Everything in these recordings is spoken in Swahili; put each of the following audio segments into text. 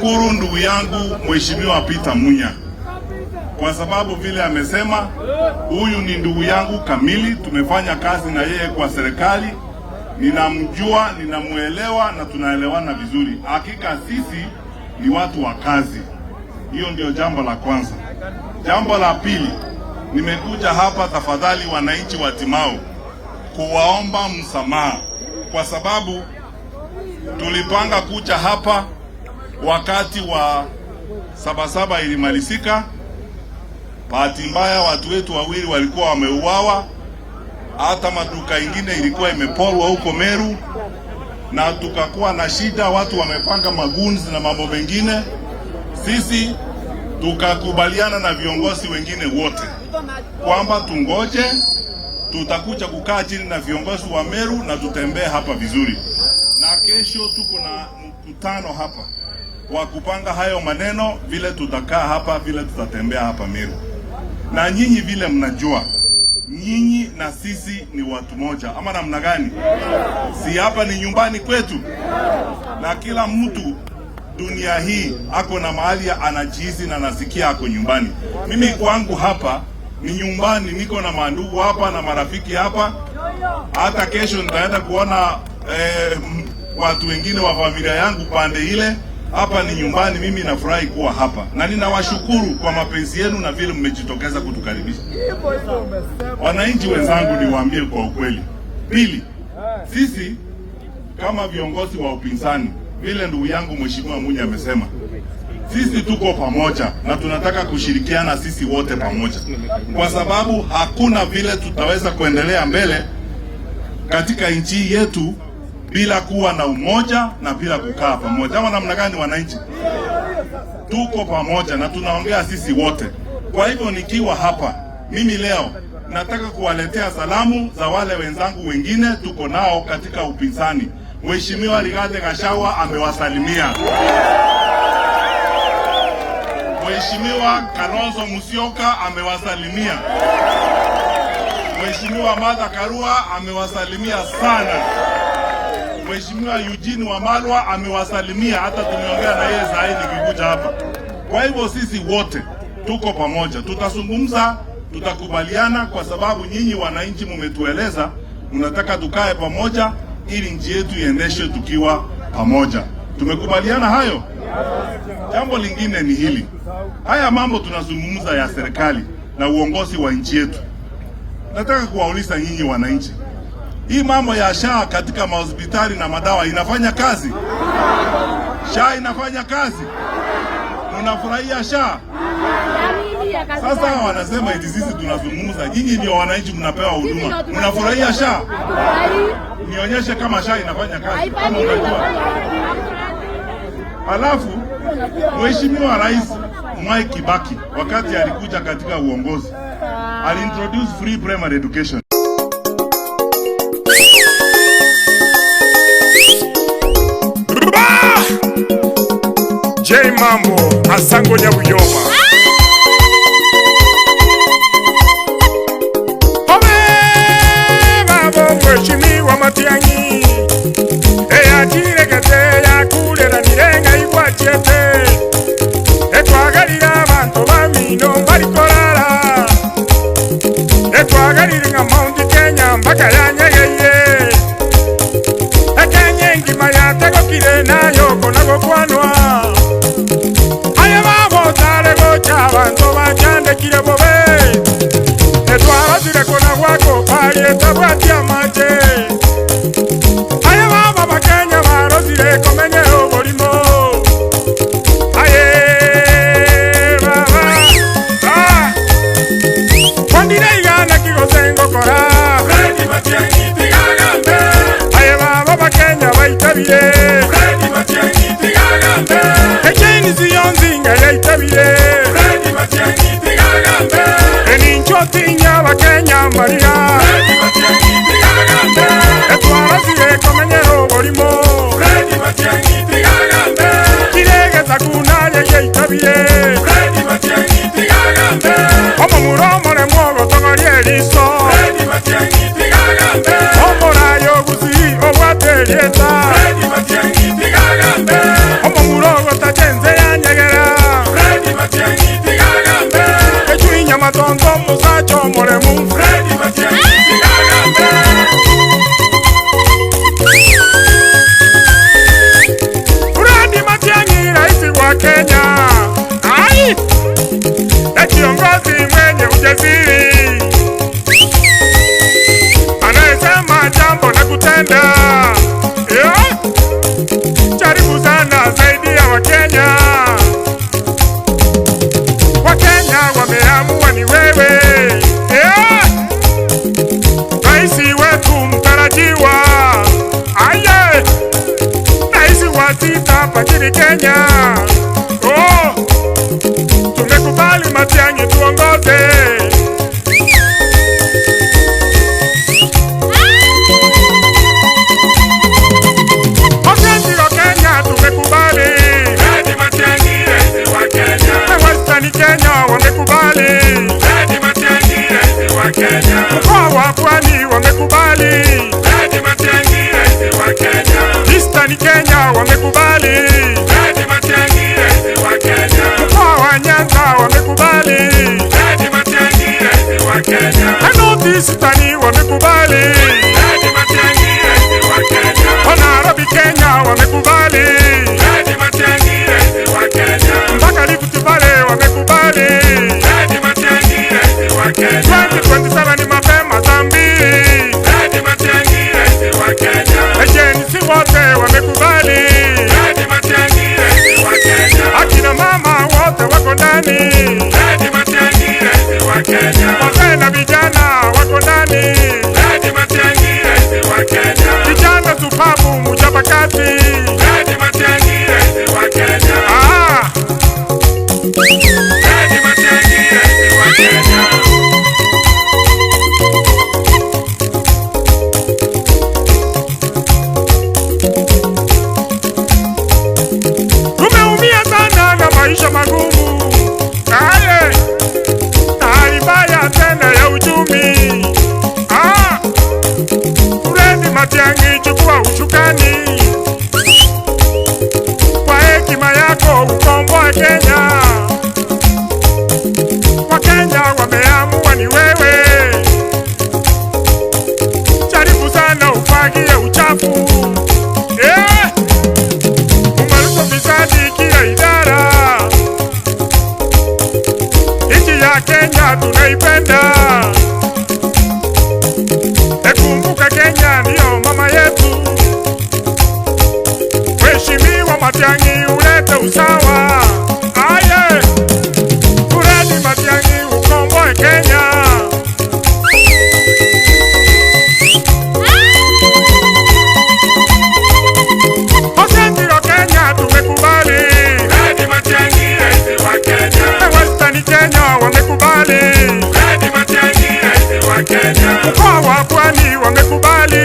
Ninashukuru ndugu yangu Mheshimiwa Peter Munya kwa sababu vile amesema, huyu ni ndugu yangu kamili. Tumefanya kazi na yeye kwa serikali, ninamjua, ninamuelewa na tunaelewana vizuri. Hakika sisi ni watu wa kazi. Hiyo ndio jambo la kwanza. Jambo la pili, nimekuja hapa tafadhali, wananchi wa Timau, kuwaomba msamaha kwa sababu tulipanga kuja hapa wakati wa Sabasaba ilimalizika. Bahati mbaya watu wetu wawili walikuwa wameuawa, hata maduka ingine ilikuwa imeporwa huko Meru, na tukakuwa na shida, watu wamepanga magoons na mambo mengine. Sisi tukakubaliana na viongozi wengine wote kwamba tungoje, tutakuja kukaa chini na viongozi wa Meru na tutembee hapa vizuri, na kesho tuko na mkutano hapa wa kupanga hayo maneno, vile tutakaa hapa, vile tutatembea hapa Meru. Na nyinyi vile mnajua, nyinyi na sisi ni watu moja, ama namna gani? Si hapa ni nyumbani kwetu, na kila mtu dunia hii ako na mahali anajihisi na anasikia ako nyumbani. Mimi kwangu hapa ni nyumbani, niko na mandugu hapa na marafiki hapa. Hata kesho nitaenda kuona watu wengine wa familia yangu pande ile. Hapa ni nyumbani, mimi nafurahi kuwa hapa na ninawashukuru kwa mapenzi yenu na vile mmejitokeza kutukaribisha. Wananchi wenzangu, niwaambie kwa ukweli. Pili, sisi kama viongozi wa upinzani, vile ndugu yangu Mheshimiwa Munya amesema, sisi tuko pamoja na tunataka kushirikiana sisi wote pamoja, kwa sababu hakuna vile tutaweza kuendelea mbele katika nchi yetu bila kuwa na umoja na bila kukaa pamoja. Ama namna gani, wananchi? Tuko pamoja na tunaongea sisi wote. Kwa hivyo nikiwa hapa mimi leo nataka kuwaletea salamu za wale wenzangu wengine tuko nao katika upinzani. Mheshimiwa Rigathi Gachagua amewasalimia. Mheshimiwa Kalonzo Musyoka amewasalimia. Mheshimiwa Martha Karua amewasalimia sana. Mheshimiwa Eugene Wamalwa amewasalimia, hata tumeongea na yeye saa hii nikikuja hapa. Kwa hivyo sisi wote tuko pamoja, tutazungumza, tutakubaliana, kwa sababu nyinyi wananchi mmetueleza mnataka tukae pamoja ili nchi yetu iendeshwe tukiwa pamoja. Tumekubaliana hayo. Jambo lingine ni hili, haya mambo tunazungumza ya serikali na uongozi wa nchi yetu. Nataka kuwauliza nyinyi wananchi, hii mambo ya SHA katika mahospitali na madawa inafanya kazi? SHA inafanya kazi? Mnafurahia SHA? Sasa wanasema eti sisi tunazungumza, nyinyi ndio wananchi mnapewa huduma, mnafurahia SHA? Nionyeshe kama SHA inafanya kazi, kama unajua. Alafu Mheshimiwa Rais Mwai Kibaki wakati alikuja katika uongozi aliintroduce free primary education. J Mambo Asango Nyabuyoma. Ome babo Mheshimiwa Matiang'i eyachiregete yakurera nirenga igwachete etwagarira abantu bamino barikorara etwagarire nga Mount Kenya mpaka yanyegeye ekenye ngima yategokire nayo konagokwanwa aya babotare gocha abantu bachandekire bobe etwarosire kona gwako parieta bwatia amache aya baba bakenya barosire komenye oborimo aye baba ah kwandire igana kigosengo kora Freddy Matiang'i tigagambe aye baba bakenya baitabire Freddy Matiang'i tigagambe echeni ziyonzinga yaitabire Freddy Matiang'i tigagambe eninchotinya bakenya maria Freddy Matiang'i tigagambe etwarosire komenyero oborimo Freddy Matiang'i tigagambe kiregeta kunaye yaitabire Freddy Matiang'i tigagambe omomuromore mwogotogoria eriso Freddy Matiang'i tigagambe omorayo gusi obwaterieta Freddy Matiang'i tigagambe omomurogo tachenze. Matiang'i tuongoze. Central Kenya tumekubali. Fred Matiang'i rais wa Kenya. Western Kenya wamekubali. Fred Matiang'i rais wa Kenya. Mkoa wa Pwani wamekubali. Fred Matiang'i rais wa Kenya. Eastern Kenya wamekubali. Fred Matiang'i rais wa Kenya. Mkoa wa Nyanza wamekubali. Fred Matiang'i rais wa Kenya. North Eastern wamekubali. Fred Matiang'i rais wa Kenya. Nairobi Kenya wamekubali. Fred Matiang'i rais wa Kenya. Mpaka Rift Valley wamekubali. Fred Matiang'i rais wa Kenya. 2027 ni mapema saa 2. Fred Matiang'i rais wa Kenya. Gen Z wote wamekubali. Fred Matiang'i rais wa Kenya. Akina mama wote wako ndani. Fred Matiang'i rais wa Kenya. Wazee na vijana wako ndani. Fred Matiang'i rais wa Kenya. Vijana supavu mchapakazi. Fred Matiang'i rais wa Kenya. Ah! Fred Matiang'i rais wa Kenya. Tumeumia sana na maisha magumu. Aye. Na hali mbaya tena ya uchumi. Ah! Fred Matiang'i chukua ushukani. Kwa hekima yako ukomboe Kenya. Wakenya wameamua ni wewe. Jaribu sana ufagie uchafu. Umalize ufisadi kila idara. Nchi ya Kenya tunaipenda. Ekumbuka Kenya ndiyo mama yetu. Mheshimiwa Matiang'i ulete usawa. Aye. Fred Matiang'i ukomboe Kenya. Central Kenya tumekubali. Fred Matiang'i rais wa Kenya. Western Kenya wamekubali. Fred Matiang'i rais wa Kenya. Mkoa wa Pwani wamekubali.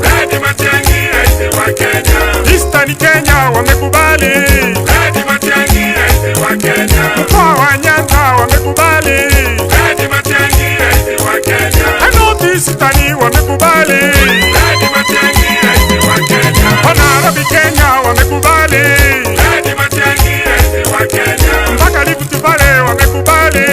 Fred Matiang'i rais wa Kenya. Eastern Kenya wamekubali. Fred Matiang'i rais wa Kenya. Mkoa wa Nyanza wamekubali. Fred Matiang'i rais wa Kenya. North Eastern wamekubali. Fred Matiang'i rais wa Kenya. Nairobi Kenya wamekubali. Fred Matiang'i rais wa Kenya. Mpaka Rift Valley wamekubali.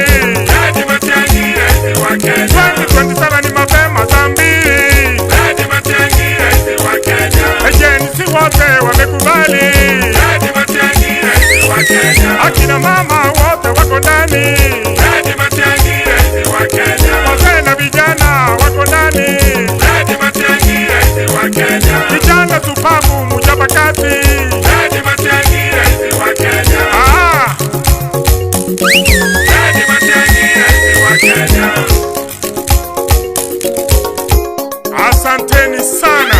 Fred Matiang'i rais wa Kenya. 2027 ni mapema saa 2. Fred Matiang'i rais wa Kenya. Gen Z wote wamekubali. Fred Matiang'i rais wa Kenya. Akina mama wote wako ndani. Fred Matiang'i rais wa Kenya. Wazee na vijana wako ndani. Fred Matiang'i rais wa Kenya. Vijana supavu mchapakazi. Fred Matiang'i rais wa Kenya. Ah! Fred Matiang'i rais wa Kenya. Asanteni sana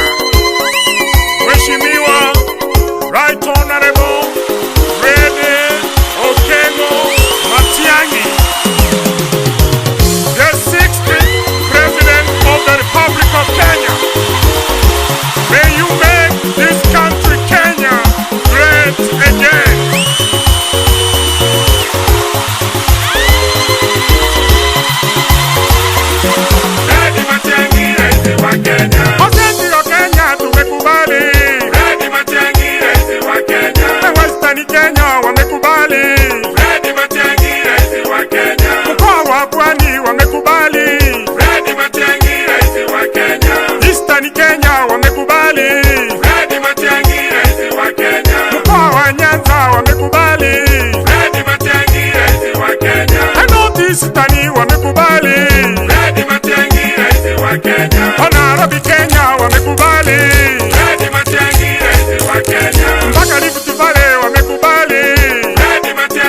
Mheshimiwa Right Honorable Fred Okengo Matiang'i, the 6th President of the Republic of Kenya. May you make this country Kenya great again. Fred Matiang'i rais wa Kenya. Central Kenya tumekubali. Fred Matiang'i rais wa Kenya. Western Kenya wamekubali. Fred Matiang'i rais wa Kenya. Mkoa wa Pwani wamekubali. Fred Matiang'i rais wa Kenya. Eastern Kenya wamekubali. Fred Matiang'i rais wa Kenya. Mkoa wa Nyanza wamekubali. Fred Matiang'i rais wa Kenya. North Eastern wamekubali. Fred Matiang'i rais wa Kenya. Nairobi Kenya wamekubali. Fred Matiang'i rais wa Kenya. Mpaka Rift Valley wamekubali. Fred Matiang'i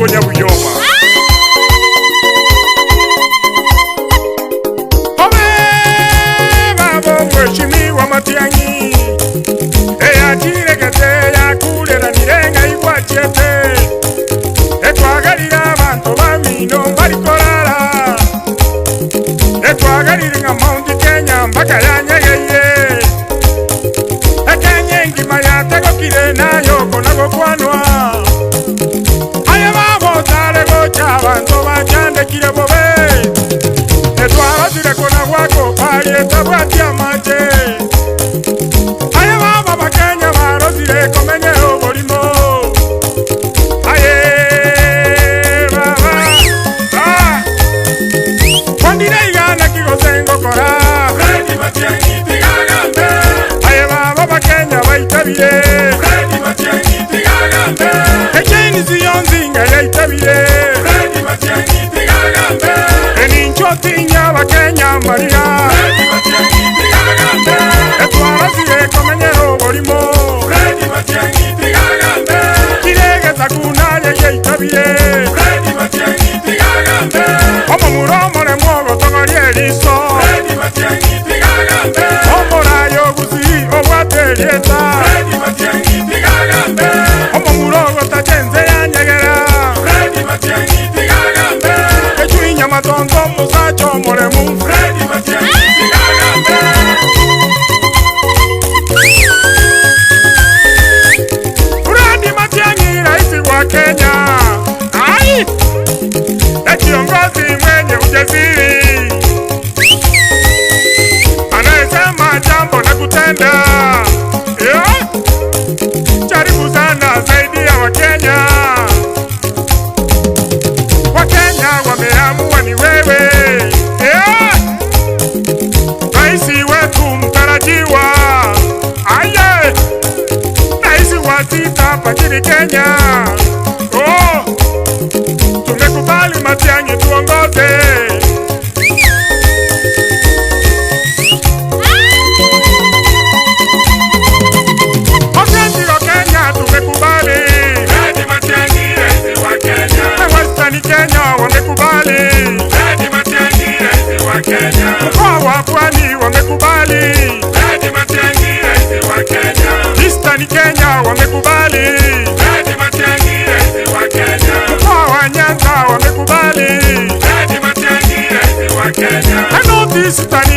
Nyabuyoma. Ome babo Mheshimiwa Matiang'i, eyachiregete yakurera nirenga igwachete, etwagarira abantu bamino barikorara, etwagarira nga Mount Kenya mpaka yanyegeye, ekenye ngima yategokire nayo konagokwanwa. Aye babo tare gocha abantu bachandekire bobe, etwarozire kona gwako parieta bwati amache. Aye baba bakenya barozire komenye oborimo. Aye baba ah kwandire igana kigosengo kora Fred Matiang'i tigagambe. Aye baba bakenya baitabire Fred Matiang'i tigagambe. Echeni ziyonzinga yaitabire Fred Matiang'i tigagambe. Eninchotinya bakenya marira Fred Matiang'i tigagambe. Etwarozire komenyero oborimo Fred Matiang'i tigagambe. Kiregeta kunaye yaitabire Fred Matiang'i tigagambe. Omomuro more mwogo eriso Fred Matiang'i tigagambe. Omorayo gusi obwaterieta Fred Matiang'i tigagambe. Omomuro gotachenze yanyegera Fred Matiang'i tigagambe. Echuinya matonto musacho moremu Fred Matiang'i tigagambe. Fred Matiang'i rais wa Kenya. Ai! Na kiongozi mwenye ujasiri anayesema jambo na kutenda. Yeah. Jaribu sana zaidi ya Wakenya. Wakenya wameamua ni wewe. Yeah. Rais wetu mtarajiwa. Aye. Rais wa sita hapa nchini Kenya. Oh. Tumekubali Matiang'i tuongoze. Osentiro Kenya tumekubali. Fred Matiang'i rais wa Kenya. Na Western Kenya wamekubali. Fred Matiang'i rais wa Kenya. Mkoa wa Pwani wamekubali. Fred Matiang'i rais wa Kenya. Eastern Kenya wamekubali. Fred Matiang'i rais wa Kenya. Mkoa wa Nyanza wamekubali. Fred Matiang'i rais wa Kenya. Na North Eastern